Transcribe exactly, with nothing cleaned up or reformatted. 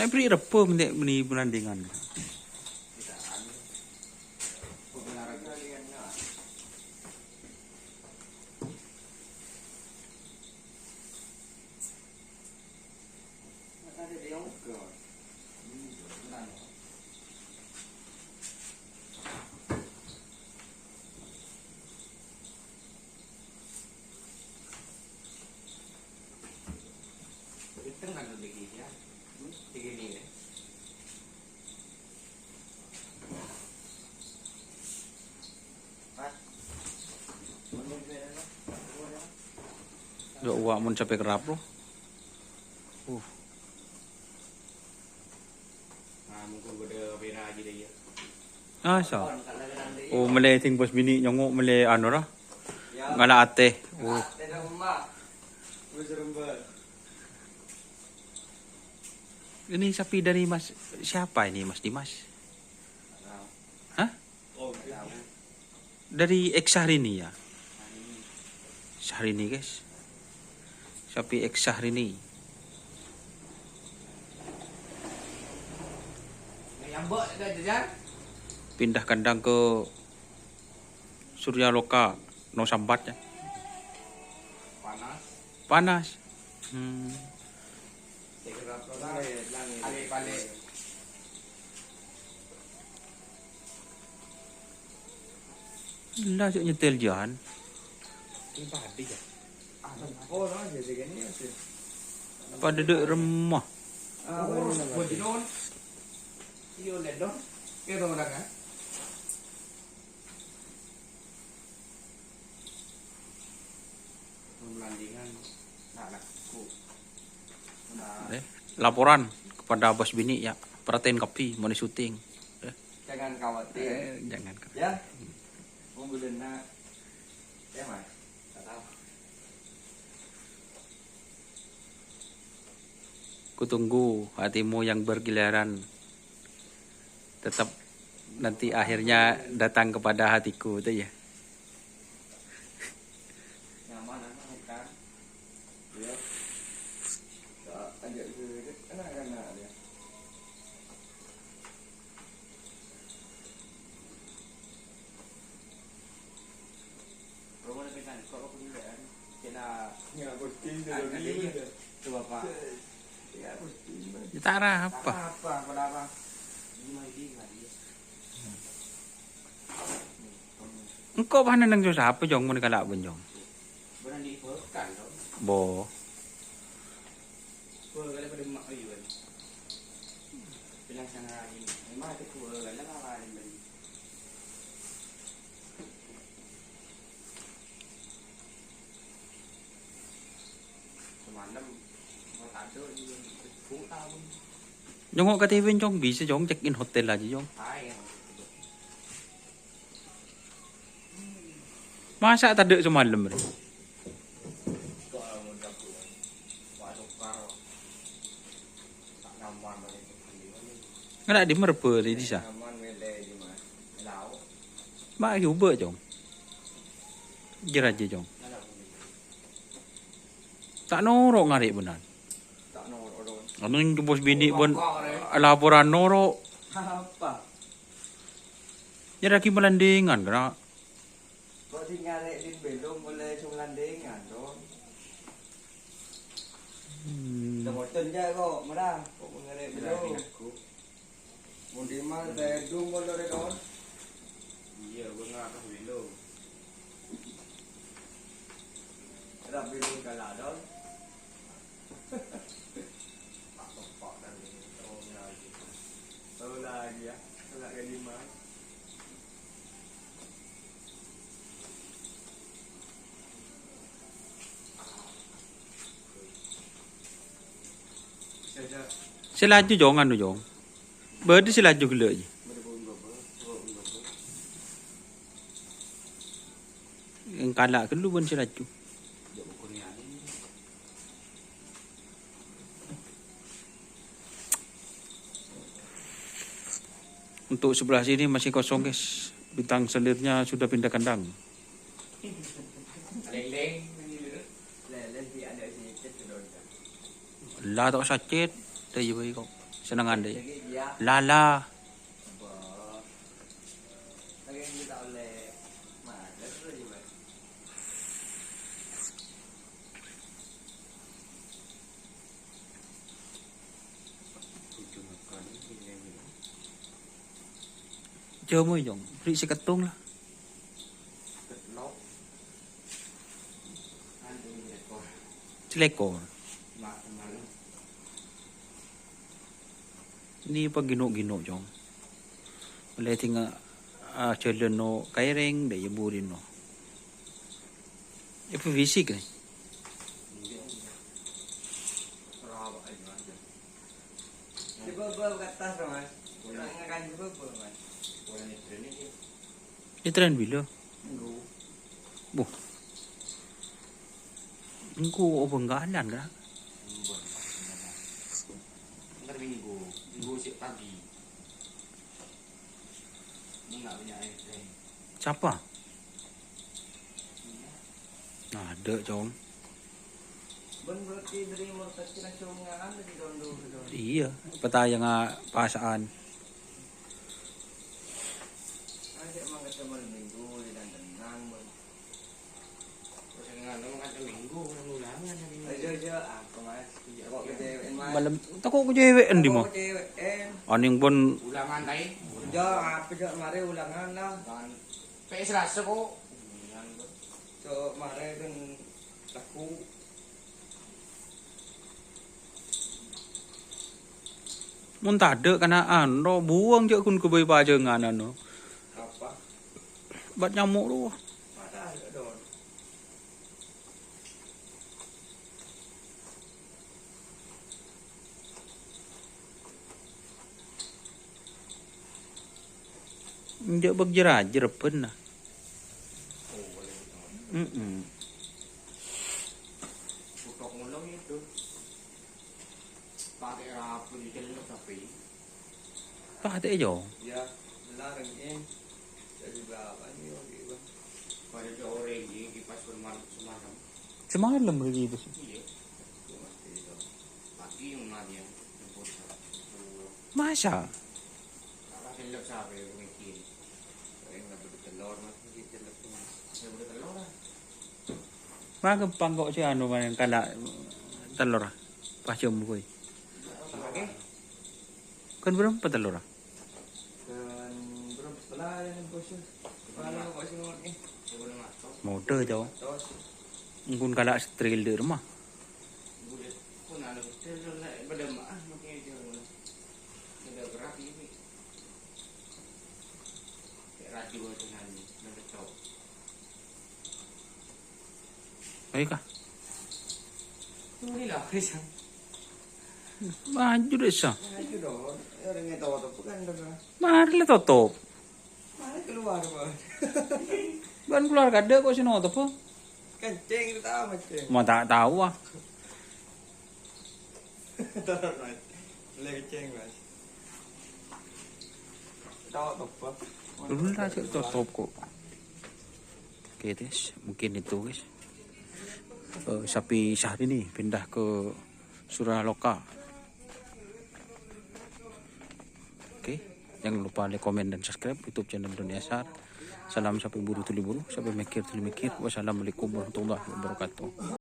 Èbri' rebbhâ mènta' mènè bhândhingan. Ya, wa' mon sampè' kerrap, lo. Uh. Ah, so. Oh, mellè sèng bos binè' nyongngo' mellè anu, ra. Ngala' atè. Oh. Ini sapi dari Mas, siapa ini, Mas Dimas? Hah? Dari X Syahrini, ya? Syahrini, guys. Sapi X Syahrini. Pindah kandang ke Surya Loka, no sambat, ya. Panas. Hmm. Lah, cè' nyètèl jân. Padâ dâ' remma. Eh, laporan kepada bos binè', ya. Perhatian kabbhi, mon syuting. Eh. Jangan khawatir. Eh, jangan khawatir. Ya. Mobilnya, ya, Mas. Kutunggu hatimu yang berkeliaran. Tetap nanti akhirnya datang kepada hatiku, itu ya. Nyaman, aman, kan? Iya. Ajak ke anak-anak dia. Ya, ta' arapa. Engko' panenneng sossa apa, Jong, mon kala' bân, Jong? Bo. Nyongngo' ka T V, Jong, bisa, Jong, check in hotel aja, Jong. Masa' tadâ' samalem, rè? Ngala' di merbel di disa. Ma' coba, Jong. Jera aja, Jong. Ta' noro' ngarè' bânnè. Anu, bos binè' bân laporan noro'. Apa? Nyaragi malandingan, kena. Kok sing ngarè' din belum mulai sing malandingan, Don? Hmm. Temocen ja kok, mara. Kok ngarè' belum? Mon di mana saya dum mon dari kawan? Iya, gue ngarah belum. Ada belum kalah, Don? Sè laju, Jong, anu, Jong. Bâdâ sè laju ghellâ', jâ. Engkala' ghâllu bân sè laju. Untuk sebelah sini masih kosong, guys. Bintang selanjutnya sudah pindah kandang. Lah, ta' osa cet. Dâ' iyâ bhâi kok. Senengan, Dek. Lala. Jamu, Jong. Beri sekettung lah. Selekor. Ini apa gino-gino, Jong? Mulai tinggal, ah, jalan no kaireng, dek ya buri no. Apa fisik ni? Coba bawa ke atas, Mas. Jangan ngakan coba bawa, Mas. Ini tren bilo. Minggu. Buh. Minggu apa enggak anan, kan? Minggu. Ntar Minggu. Minggu sik pagi. Ini nggak punya air teh. Siapa? Iya. Nah, ada, Cong. Bân berarti dari murtad kena cungaan dari dondo ke dondo. Iya, petayang pasaan. Ada emang ketemu minggu di dan tenang, Bân. Terus yang nganu kan minggu, ulangan hari ini. Ayo, ayo, apa, Mas? Kok kecewean, Mas? Malam, tak kok kecewean di mah? Kok kecewean? Aning pun. Ulangan lain. Jok, apa, Jok? Mari ulangan lah. Kan. Pe' Selasa kok. Ulangan, Bân. Jok, mari kan laku. Mon tadâ' kana'an, ro buwâng jâ' ghun ghâbây pajhângan, ano. Apa? Bât nyamo' rowa. Mata ada don. Enjâ' bâk jârâjâr bân, nah. Mm-mm. Pakai rapi di dalam tapi. Patè, yo. Ya, larang, eh. Saya juga apa nih, Bang? Pada jauh lagi, kipas bermal-, semalam. Semalam lagi itu sih. Iya. Pagi yang lari ya, jemput. Masa? Apa telur siapa yang bikin? Yang nggak begitu telur, Mas, begitu telur, Mas. Nggak begitu telur, lah. Mah ghâmpang kok sè anu, maèn kala' tellor, ah. Pas jhâ' mbuh. Oke. Kan berapa tellor, ah? Kan berapa? Lah, yang bos. Kalau kok sih ngomong, eh. Modal, Cong. Terus. Engko' kala' setril di rumah. Udah. Pun anu, setril, lah, pada mah, ah, makanya dia. Udah berat ini. Kayak radio aja nanti, nanti cok. Ayo, Kak. Ini lah, Chris. Maju deh, Sa. Maju dong. Ya, udah ngetop, kan, udah. Mari lah totop. Mari keluar, Bang. Bân keluar kadâ' kok sè notop, Bang? Kencing, kita tahu, kencing. Mau tak tahu, ah. Terus, Mas. Boleh kencing, Mas. Tahu, totop. Dulu lah, cek totop kok. Oke, guys. Mungkin itu, guys. Eh, sapi Syahrini pindah ke Suraloka. Oke, jangan lupa like, komen, dan subscribe YouTube channel Doni Asar. Salam sapi buru tuli buru, sapi mikir tuli mikir. Wassalamualaikum warahmatullahi wabarakatuh.